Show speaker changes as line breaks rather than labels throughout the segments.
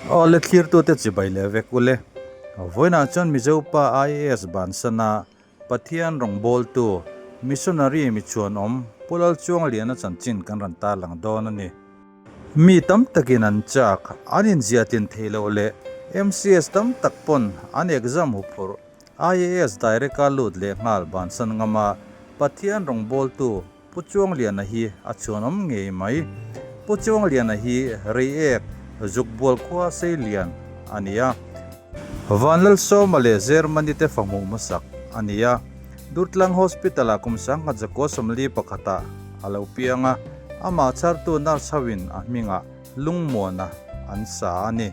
Awle thlirtute chibai leh vek ule. Vawiinah chuan Mizo pa IAS bansana Pathian rawngbawltu Missionary michhuanawm Pu Lalchuangliana chanchin kan rawn tarlang dawn a ni. Mi tam takin an chak, an inziatlin theih loh leh MCS tam tak pawn an exam huphurh IAS direct-a lut leh nghal bansan ngama Pathian rawngbawltu Pu Chuangliana hi a chhuanawm ngei mai. Pu Chuangliana hi Reiek, Zukbual khua Seilian a ni a. Vanlalsawma leh Germany te fa hmuh hmasak a ni a. Durtlang Hospital-ah kum 1941-ah a lo piang a, amah chhartu nurse hoin a hmingah Lungmuana an sa a ni.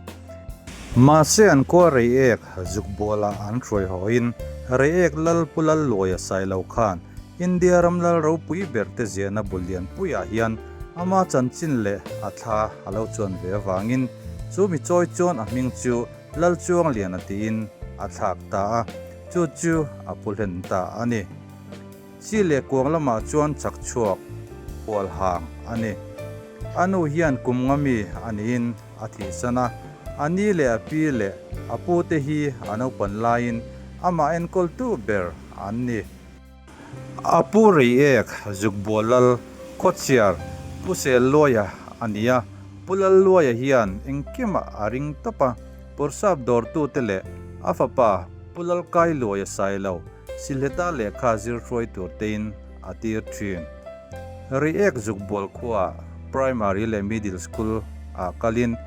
Mahse an khua Reiek Zukbualah an hruai hawiin Reiek Lal Pu Lalluaia Sailo khan India ram lal ropui ber te ziahna bul lianpuiah hian ama chanchin leh a thla a lo chuan ve avangin chu mi chawi chuan a hming chu Lalchuangliana tiin a thlak ta a, chu chu a pu hlen ta a ni. Chi leh kuang lamah chuan chak chhuak hual hang a ni. A nu hian kum nga mi a niin a thihsan a, a ni leh a pi leh a pu te hi a naupan laiin amah enkawltu ber an ni. A pu Reiek Zukbual Lal Khawchhiar Pu Selluaia a ni a, Pu Lalluaia hian engkimah a ring tawp a, Pawrsap dawrtute leh a fapa Pu Lalkailuaia Sailo Silheta lehkha zir hruai tur tein a tir thin. Reiek Zukbual khuaah Primary leh Middle School ah kalin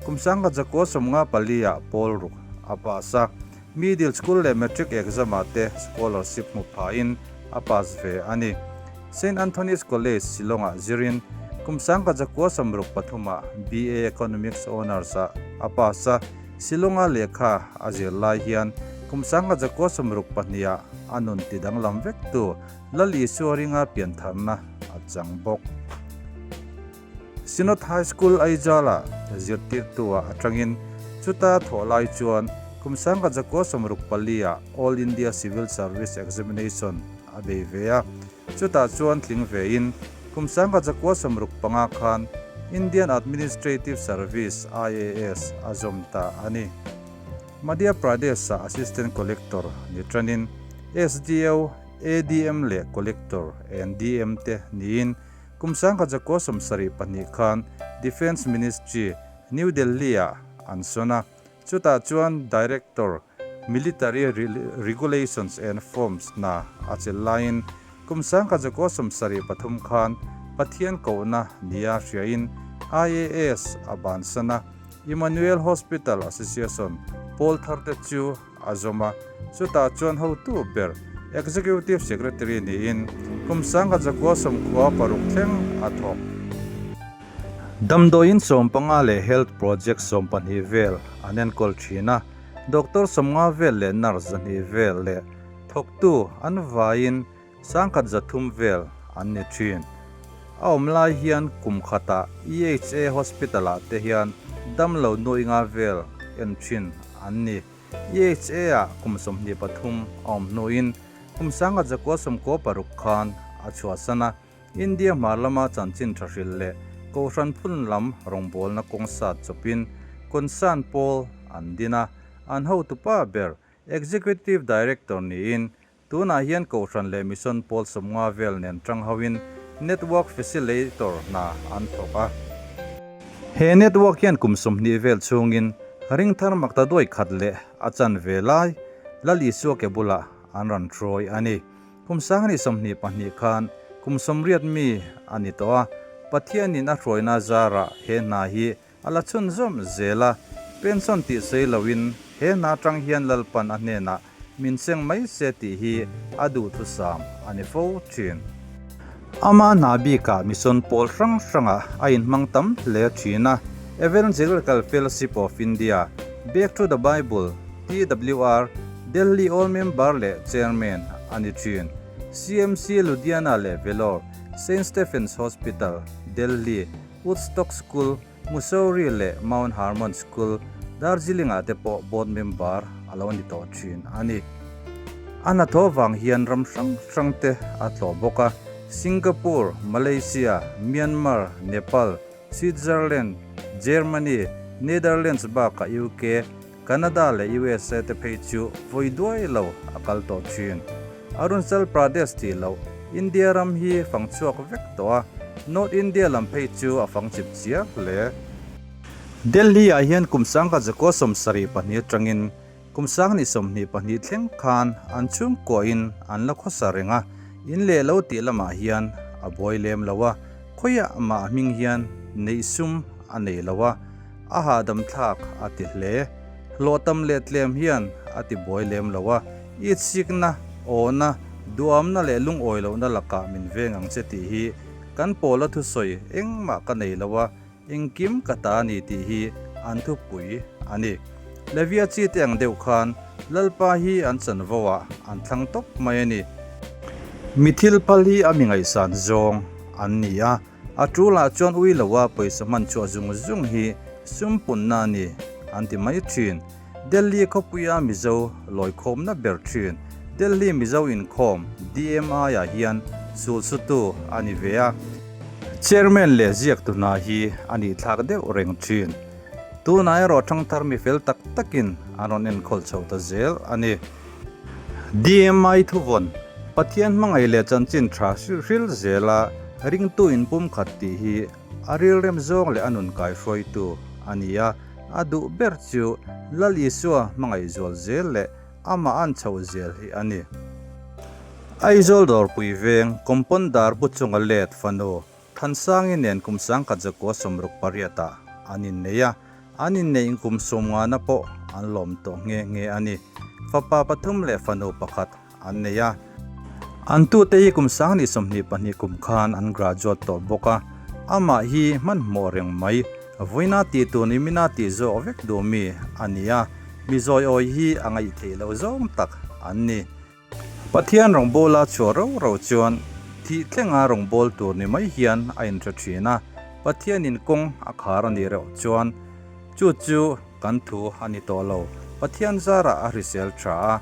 kum 1954 ah pawl ruk a pass a, Middle School leh Matric exam ah te scholarship hmu phahin a pass ve a ni. Saint Anthony's College, Shillong ah zirin kum 1963 ah BA Economics Honours ah a pass a, Shillong-a lehkha a zir lai hian kum 1962 ah a nun ti danglam vektu Lal Isua ringa piantharna a chang bawk. Synod High School Aijal-ah zirtirtu ah atangin chuta thawh lai chuan kum 1964 ah All India Civil Service Examination a bei ve a, Chutah chuan tling vein kum 1965 khan Indian Administrative Service, IAS, a zawm ta a ni. Madhya Pradesh-ah Assistant Collector ni tanin SDO, ADM leh Collector and DM te niin kum 1972 khan Defence Ministry, New Delhi-ah an sawn a. Chutah chuan Director, Military Regulations and Forms hna a chelh laiin kum 1973 khan Pathian kohna nia hriain IAS a bansan a, Emmanuel Hospital Association pawl tharte chu a zawm a, chutah chuan hotu ber Executive Secretary niin kum 1996 thleng a thawk. Damdawiin 15 leh Health Project 12 vel an enkawl thin a, Doctor 50 vel leh Nurse 200 vel leh thawktu an vaiin 1300 vel an ni thin. A awm lai hian kum khatah EHA Hospital ah te hian damlo nuainga vel en thin an ni. EHA ah kum 23 a awm hnuin kum 1996 khan a chhuahsan a, India hmar lama chanchin tha hrilh leh Kohhran phun lam rawngbawlna kawng sat chawpin Concern pawl an din a, an hotupa ber Executive Director niin tunah hian Kohhran leh Mission pawl 50 vel nen tang hoin Network Faciliator hna an thawk a. He network hian kum 20 vel chhungin ringthar makta duai khat leh a chanve lai Lal Isua ke bulah an rawn hruai a ni. Kum 2022 khan kum 80 mi a ni tawh a, Pathianin a hruaina zarah he hna hi a la chhunzawm zel a, pension tih sawi loin he hna atang hian Lalpan a hnenah min seng mai se tih hi a duhthusam a ni fo thin. Ama hna bikah mission pawl hrang hrangah a inhmang tam hle thin a, Evangelical Fellowship of India, Back to the Bible, TWR, Delhi All Member leh Chairman a ni thin. CMC Ludhiana leh Vellore, Saint Stephen's Hospital, Delhi, Woodstock School, Mussoorie leh Mount Hermon School, Darjeeling-ah te pawh board member a lo ni tawh thin a ni. A hnathawh vang hian ram hrang hrang te a tlawh bawk a, Singapore, Malaysia, Myanmar, Nepal, Switzerland, Germany, Netherlands bakah UK, Canada leh USA te phei chu vawi duai lo a kal tawh thin. Arunachal Pradesh tih loh India ram hi fang chhuak vek tawh a, North India lam phei chu a fang chip chiar hle. Delhi ah hian kum sangkhat zakua 72 atangin kum 2022 thleng khan an chhungkuahin an la khawsa reng a, in leh lo tih lamah hian a buai lem lo a, khawiah mah a hming hian neih sum a nei lo a, A hahdam thlak a ti hle. Hlawh tam leh tlem hian a ti buai lem lo a, i chikna, awhna, duamna leh lungawi lohna lakah min veng ang che tih hi kan pawla thusawi engmah ka nei lo a, engkim ka ta a ni tih hi an thupui a ni. Levia chi te ang deuh khan Lalpa hi an chanvo ah an thlang tawp mai a ni. Mi thil phal hi a mi ngaihsan zawng an ni a. A tulah chuan ui loa pawisa hman chhuah zung zung hi sum punna a ni an ti mai thin. Delhi khawpuia Mizo lawikhawmna ber thin Delhi Mizo Inkhawm, DMI, ah hian sulsutu a ni ve a. Chairman leh ziaktu hna hi a nih thlak deuh reng thin. Tunah erawh thangthar mi fel tak takin an rawn enkawl chho ta zel a ni. DMI thuvawn, Pathian hmangaih leh chanchin tha hrilh zela ringtu inpumkhat tih hi a rilrem zawng leh a nun kaihruaitu a ni a, a duh ber chu Lal Isua hmangaih zual zel leh amah an chhoh zel hi a ni. Aizawl Dawrpui veng Kompondar bu chunga let fanu Thansangi nen kum 1968 ah an innei a, an inneih kum sawmngana pawh an lawm tawh nghe nghe a ni. Fapa pathum leh fanu pakhat an nei a. An tute hi kum 2022 kum khan an graduate tawh bawk a, amah hi hmanhmawh reng mai, vawiina tih tur ni mina tih zawk vek duh mi a ni a, mi zawiawi hi a ngaihtheih loh zawng tak an ni. Pathian rawngbawla chhuah rau rau chuan thih thlenga rawngbâwl tur ni mai hian a inhre ṭhin a, Pathianin kawng a khar a nih reuh chuan chu chu kan thu a ni tawh lo. Pathian zarah a hrisel ṭha a,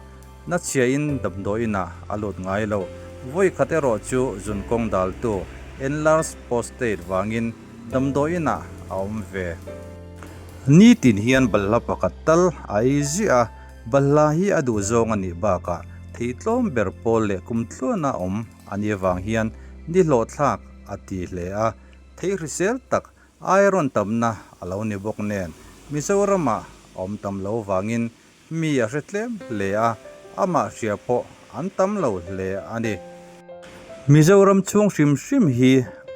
na chhiain damdawiinah a lut ngai lo. Vawi khat erawh chu zun kawng daltu enlarged prostate vangin damdawiinah a awm ve. Nitin hian balhla pakhat tal a ei ziah a, Balhla hi a duh zawng a nih bakah thei tlawm ber pawl leh kum tluana awm a nih avang hian ni hlawhthlak a ti hle a, thei hrisel tak iron tamna a lo ni bawk nen Mizoramah a awm tam lo vangin mi a hre tlem hle a, amah hria pawh an tam lo hle a ni. Mizoram chhung hrim hrim hi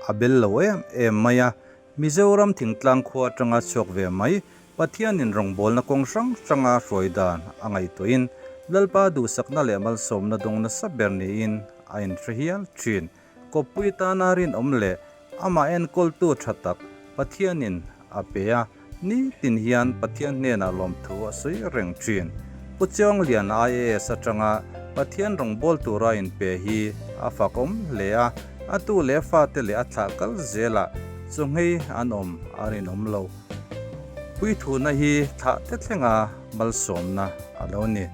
a bel lo em em mai a, Mizoram thingtlang khua atanga chhuak ve mai, Pathianin rawngbawlna kawng hrang hranga hruai dan a ngaihtuahin Lalpa duhsakna leh malsawmna dawng nasa ber niin a inhre hial thin. Kawppui tana rinawm leh amah enkawltu tha tak Pathianin a pe a, nitin hian Pathian hnenah lawmthu a sawi reng thin. Pu Chianglian IAS atanga Pathian rawngbâwl tura inpe hi a fakawm hle a, a tu leh fate leh a thlah kal zelah chawngei an awm a rinawm lo. Puithuna hi thlah te thlenga malsawmna a lo ni.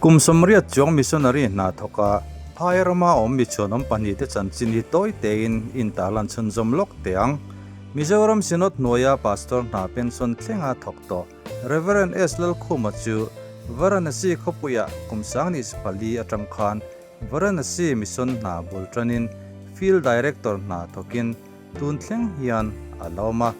Kum 80 chuang missionary hna thawka phai rama awm mi chhuanawm pahnihte chanchin hi tawi tein intarlan chhunzawm lawk teh ang. Mizoram Synod hnuaia Pastor hna pension thlenga thawk tawh Rev. S. Lalkhuma chu Varanasi khawpuiah kum 2004 atang khan Varanasi Mission hna bul tanin Field Director hna thawkin tun thleng hian a la awm a.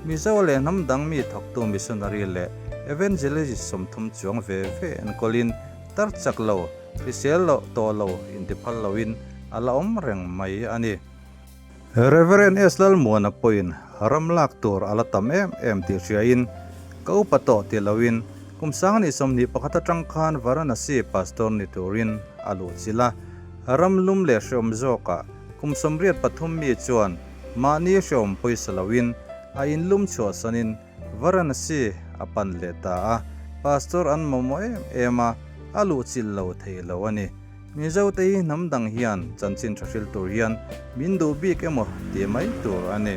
Mizo leh hnam dang mi thawktu missionary leh evangelist 30 chuang ve ve enkawlin tar chak lo, hrisel loh tawh lo intiphal loin a la awm reng mai a ni. Rev. S. Lalmuana pawhin ram lak tur a la tam em em tih hriain, ka upa tawh ti loin kum 2021 atang khan Varanasi pastor ni turin a luh chilh a. Ram lum leh hreawm zawkah kum 83 mi chuan mahni hreawm pawisa loin a inlum chhuahsanin Varanasi a pan leh ta a, pastor an mamawh em em a, a luh chilh lo thei lo a ni. Mizo te hi hnam dang hian chanchin tha hril tur hian min duh bik emaw tih mai tur a ni.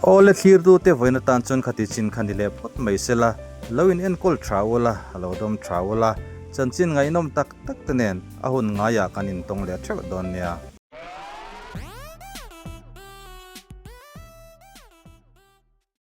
Aw le thlirtu te vawiin atan chuan khati chin kha ni leh phawt mai se la, lo in enkawl tha ula, a lo dawm tha ula, chanchin ngaihnawm tak tak te nen a hun ngaiah kan intawng leh theuh dawn nia.